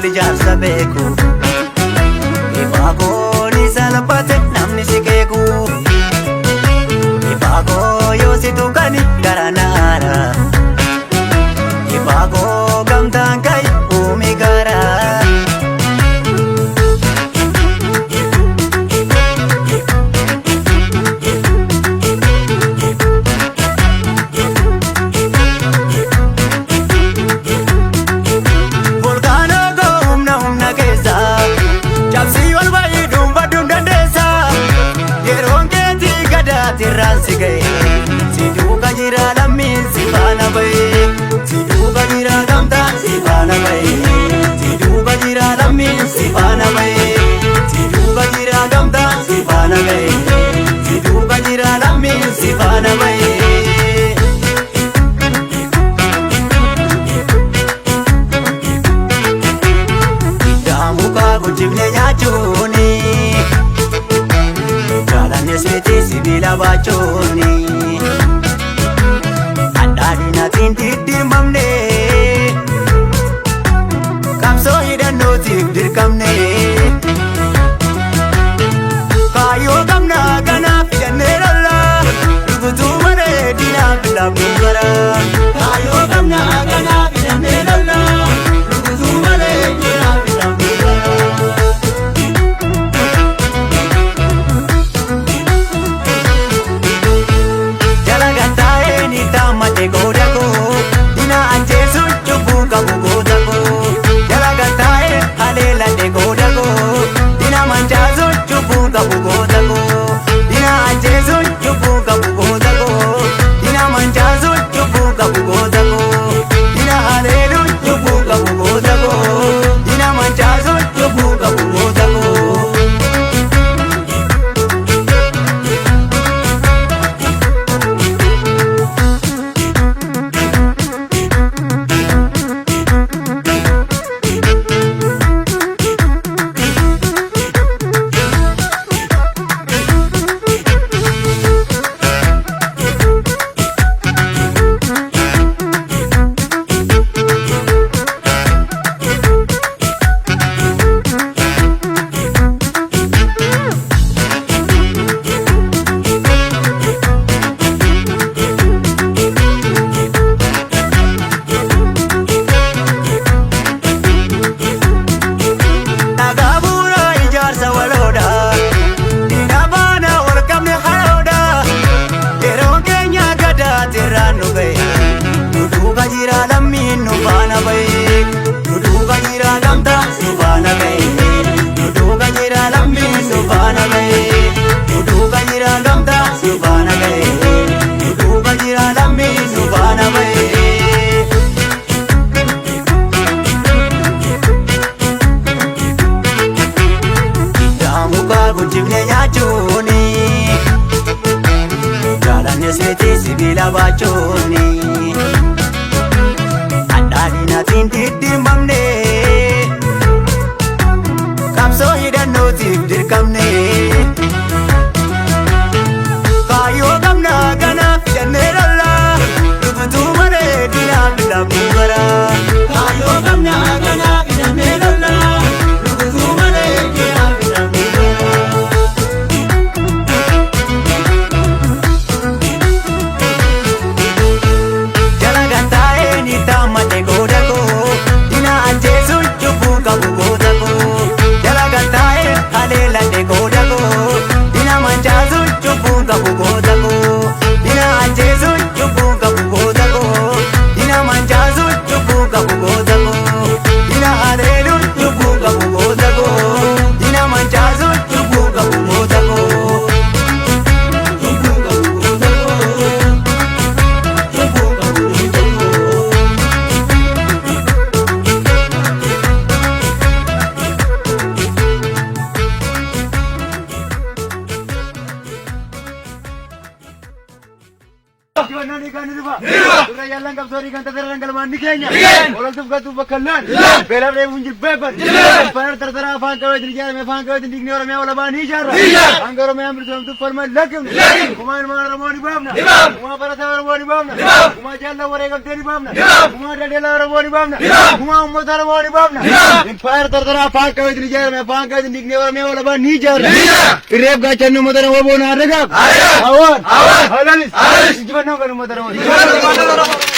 Wal ijaarsa beeku. Ifaakoo ni salphate namni si keeku. Ifaakoo yoo si tuqani gara naara. Ifaakoo gamtaan ka'i uumi gara. Volkaanoo koo humna humna keessa. Cabsii ol ba'ii dhuunfadhuun dandeessa. Yeroon keetii gadaatirraan si ga'e. Si duuka jira lammiin si faana ba'e. Si duuka jira gamtaan si faana ba'e. Si duuka jira lammiin si faana ba'e. Si duuka jira gamtaan si faana ba'e. Si duuka jira lammiin si faana ba'e. Daamukaa guddifne nyaachuuni. Jaalannes miti sibiila baachuuni. Addaadhinaatiin diddiimamne. Qabsoo hidhannootiif dirqamne. Kaayyoo qabnaa kanaaf hidhannee lolla. Rukutuu malee diinaaf laafnu gara. Kaayyoo qabnaa kanaaf hidhannee lolla. Rukutuu malee diinaaf laafnu gara. Jala gattaa'ee ni taamate gooda koo. Dina ajjeesuun cubbuu qabu goota koo. Jala gattaa'ee haleeladhe gooda koo. Dina mancaasuun cubbuu qabu goota koo. Dina ajjeesuun cubbuu qabu goota koo. Dina mancaasuun cubbuu qabu goota koo. Dina haleeluun cubbuu qabu goota koo. Dina mancaasuun cubbuu qabu goota koo. Dhagaa bu'uura ijaarsa waloodha. Diina baana wal qabne haroodha. Yeroon keenya gadaatirraan nu ga'e. Nu duuka jira lammiin nu faana ba'e. Nu duuka jira gamtaan nu faana ga'e. Nu duuka jira lammiin nu faana ba'e. Nu duuka jira gamtaan nu faana ga'e. Nu duuka jira lammiin nu faana ba'e. Daamukaa guddifne nyaachuuni. Jaalannes miti sibiila baachuuni. Addaadhinaatiin diddiimamne. Qabsoo hidhannootiif dirqamne. Kaayyoo qabnaa kanaaf hidhannee lolla. Rukutuu malee diinaaf laafnu gara. Kaayyoo qabnaa kanaaf hidhannee lolla. Rukutuu malee diinaaf laafnu gara. Jala gattaa'ee ni taamate gooda koo. Dina ajjeesuun cubbuu qabu goota koo. Jala gattaa'ee haleeladhe gooda koo. Injifannoo dhiigaan ni dhufa. Durra jaallan qabsoo dhiigaan tasaran galmaan ni keenya. Ololtuuf galtuuf bakka hin laannu. Beelaaf dheebuun jilbeeffannu. Impaayera tartaraa afaan qabeetiin ijaarame afaan qabeetiin diignee Oromiyaa walabaa ni ijaarra. Hanga Oromiyaan bilisoomtuuf falma hin lakkifnu. Gumaa ilmaan Oromoo ni baafna. Gumaa barataa Oromoo ni baafna. Gumaa jaallan wareegamtee ni baafna. Gumaa daldalaa Oromoo ni baafna. Gumaa uummata Oromoo ni baafna. Impaayera tartaraa afaan qabeetiin ijaarame afaan qabeetiin diignee Oromiyaa walabaa ni ijaarra. Irreef gaachanni uummata Oromoo boona haa dagaagu. Hawaan. Halalis. Injifannoon kan uummata Oromoo.